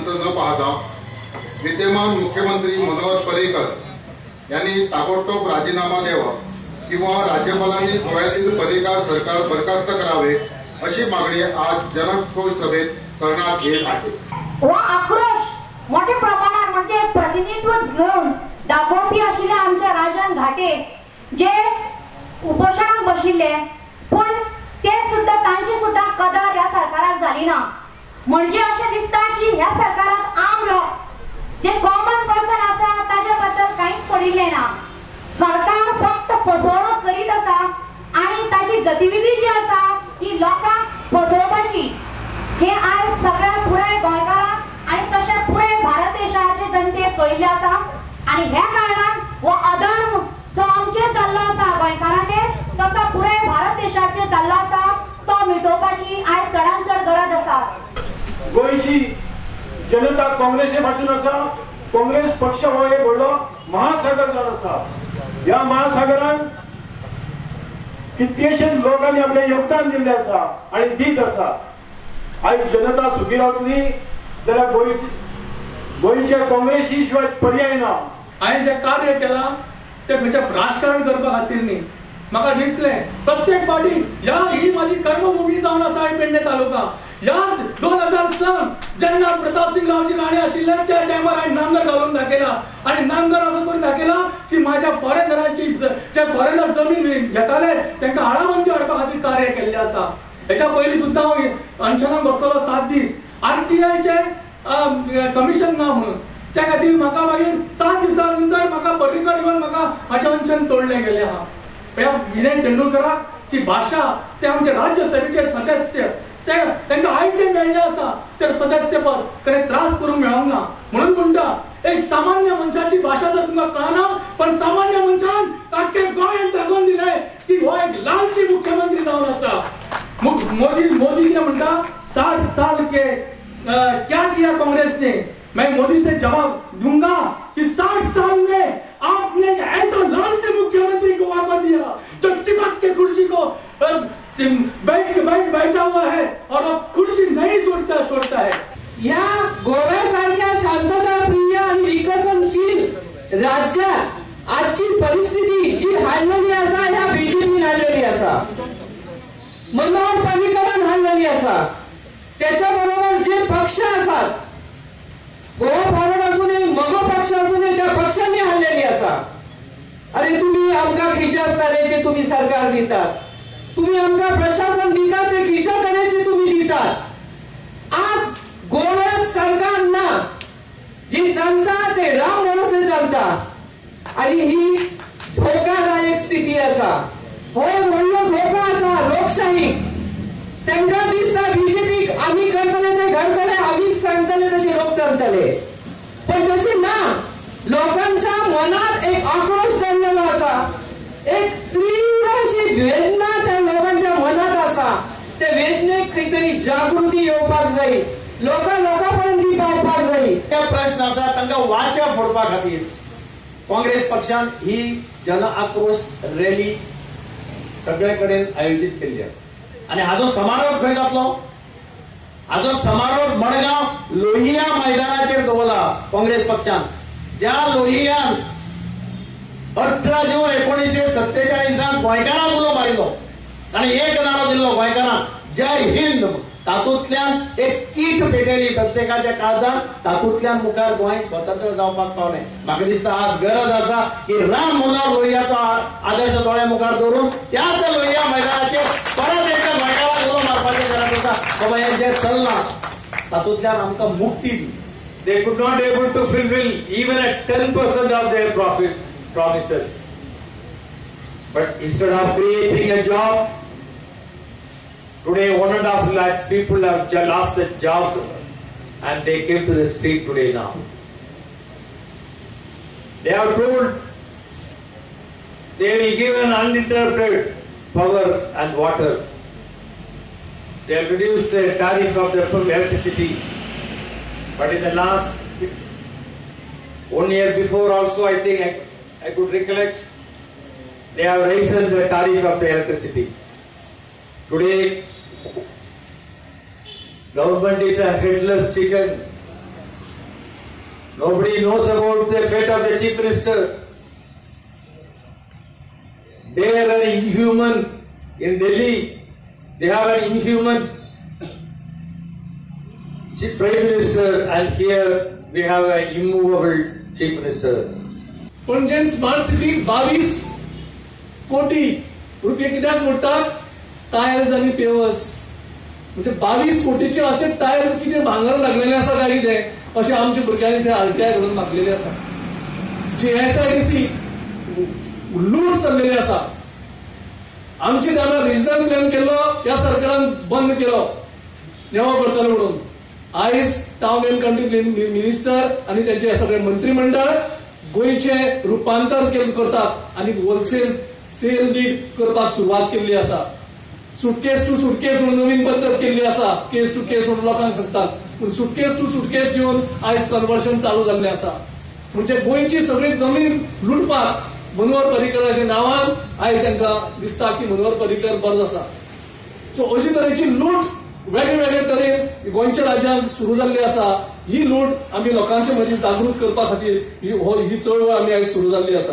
अंत न पाहता विद्यमान मुख्यमंत्री मनोहर पर्रीकर यांनी ताबडतोब राजीनामा द्यावा किंवा राज्यपालांनी गोव्यातील पर्रीकर सरकार बरखास्त करावे अशी मागणी आज जनाक्रोश सभेत करण्यात येत आहे। हो आक्रोश मोठ्या प्रमाणात म्हणजे प्रतिनिधित्व घेऊन दाखोवपी आशिल्ले आमचे राजन घाटे जे उपोषणाक बशिल्ले, पूण ते सुद्धा तांची सुद्धा कदर ह्या सरकाराक जाली ना। म्हणजे अशें दिसता की ह्या सरकाराक आम लोक जे कॉमन पर्सन आसा ताजे बद्दल कांयच पडिल्लें ना। सरकार फक्त फसवणूक करीत आसा आनी ताची गतिविधी जी आसा ती लोकांक फसोवपाची। हे आज सगळ्या पुराय गोंयकारांक आनी तशें पुराय भारत देशाचे जनतेक कळिल्लें आसा आनी ह्या कारणान हो अधर्म जो आमचेर जाल्लो आसा गोंयकारांचेर तसो पुराय भारत देशाचेर जाल्लो आसा तो मिटोवपाची आयज चडान चड गरज आसा। गोंयची जनता काँग्रेसे पासून आसा। काँग्रेस पक्ष हो एक व्हडलो महासागर जावन आसा। ह्या महासागरान कितलेशेच लोकांनी आपलें योगदान दिल्लें आसा आनी दीत आसा। आयज जनता सुखी रावतली जाल्यार गोंयच्या काँग्रेसी शिवाय पर्याय ना। हांवें जें कार्य केलां तें खंयच्या राजकारण करपा खातीर न्ही। म्हाका दिसलें प्रत्येक फावटी ह्या ही म्हाजी कर्मभूमी जावन आसा ही पेडणे तालुका। ह्या 2006 जेन्ना प्रतापसिंग रावजी राणे आशिल्ले त्या टायमार हांवें नांगर घालून दाखयला आनी नांगर असो करून दाखयला की म्हाज्या फॉरेनरांची जे फॉरेनर जमीन घेताले तांकां आळाबंदी हाडपा खातीर कार्य केल्लें आसा। हेच्या पयलीं सुद्दां हांव अनशनाक बसतलो 7 दीस आरटीआयचे कमिशन ना म्हणून, त्या खातीर म्हाका मागीर 7 दिसां नंतर म्हाका पर्रीकर येवन म्हाका म्हाजें अनशन तोडलें गेलें आहा। ह्या विनय तेंडुलकराची भाशा ते आमचे राज्यसभेचे सदस्य ते तांकां आयतें मेळ्ळें आसा तर सदस्यपद कडेन त्रास करूंक मेळोंक ना म्हणून म्हणटा एक सामान्य मनशाची भाशा जर तुमकां कळना पण सामान्य मनशान आख्खे गोंयांत दाखोवन दिलें की हो एक लालची मुख्यमंत्री जावन आसा। मोदी मोदी कितें म्हणटा 60 साल के क्या किया कांग्रेस ने, मैं मोदी से जवाब दूंगा कि 60 साल में आपने ऐसा लालची मुख्यमंत्री गोवा को दिया जो चिपक के कुर्सी को बैठ बैठ बैठा हुआ है और अब कुर्सी नहीं छोड़ता छोड़ता है। या गोव्यासारख्या शांतता प्रिय आणि विकसनशील राज्यात आजची परिस्थिती जी हाडलेली आसा ह्या बीजेपीन हाडलेली आसा, मनोहर पर्रीकरान हाडलेली आसा। त्याच्या बरोबर जे पक्ष आसात गोवा फॉरवर्ड आसूं न्ही, मगो पक्ष आसूं न्ही, त्या पक्षांनी हाडलेली आसा। अरे तुम्ही आमकां खंयच्या तरेचे तुम्ही सरकार दितात, तुम्ही आमकां प्रशासन दितात ते खंयच्या तरेचे तुम्ही दितात। आज गोव्यात सरकार ना, जी चलता ते राम भरोसे चलता आणि ही धोकादायक स्थिती आसा। हो व्हडलो धोको आसा लोकशाही। तांकां दिसता बीजेपीक आमी करतले ते घडतले, आमी सांगतले तशे लोक चलतले, पण तशें ना। लोकांच्या मनात एक आक्रोश चडलेलो आसा, एक तीव्र अशी वेदना त्या लोकांच्या मनात आसा। ते वेदनेक खंय तरी जागृती येवपाक जाय, लोकां लोकां पर्यंत ती पावपाक जाय। ते प्रश्न आसा तांकां वाचा फोडपा खातीर काँग्रेस पक्षान ही जन आक्रोश रॅली सगळे कडेन आयोजीत केल्ली आसा। आनी हाजो समारोप खंय जातलो? हाजो समारोप मडगांव लोहिया मैदानाचेर दवरला काँग्रेस पक्षान, ज्या लोहियान 18 जून 1947 गोंयकारांक उलो मारिल्लो, ताणें एक नारो दिल्लो गोंयकारांक जय हिंद। तातूंतल्यान एक कीट पेटयली प्रत्येकाच्या काळजान, तातूंतल्यान मुखार गोंय स्वतंत्र जावपाक पावलें। म्हाका दिसता आज गरज आसा की राम मनोहर लोहियाचो आदर्श दोळ्या मुखार दवरून त्याच लोहिया मैदानाचेर परत एकदा गोंयकारांक उलो मारपाची गरज आसा। बाबा हें जें चल्लां तातूंतल्यान आमकां मुक्ती दी। They could not able to fulfill even a 10% of their profit promises. But instead of creating a job, today 1.5 lakhs people have lost their jobs and they came to the street today now. They have told they will give an uninterrupted power and water. They have reduced the tariff of the electricity. But in the last 1 year before also, I think I could recollect, they have raised the tariff of the electricity. Today, government is a headless chicken. Nobody knows about the fate of the Chief Minister. They are inhuman in Delhi. They have an inhuman Chief Prime Minister, and here we have an immovable Chief Minister. पणजेन smart city 22 कोटी रुपये कित्याक मोडटात? Tiles आनी pavers. म्हणजे 22 कोटीचे अशे tiles कितें भांगर लागलेले आसा काय कितें अशें आमच्या भुरग्यांनी थंय आरटीआय घालून मागलेले आसा. जी एसआयडीसी लूट चल्लेली आसा. आमचे टायमार रिजनल प्लॅन केल्लो ह्या सरकारान बंद केलो नेवो करतले म्हणून. आयज टावन अँड कंट्री मिनिस्टर आनी तेंचे सगळे मंत्रीमंडळ गोंयचे रुपांतर करतात आनी होलसेल सेल डीड करपाक सुरवात केल्ली आसा. सुटकेस टू सुटकेस म्हणून नवीन पद्दत केल्ली आसा. केस टू केस म्हणून लोकांक सांगतात, पूण सुटकेस टू सुटकेस घेवन आयज कन्वर्शन चालू जाल्लें आसा. म्हणजे गोंयची सगळी जमीन लुटपाक मनोहर पर्रीकराच्या नांवान आयज तांकां दिसता की मनोहर पर्रीकर बरो आसा. सो अशी तरेची लूट वेगळे तरेन गोंयच्या राज्यांत सुरू जाल्ली आसा. ही लूट आमी लोकांच्या मदीं जागृत करपा खातीर ही चळवळ आमी आयज सुरू जाल्ली आसा.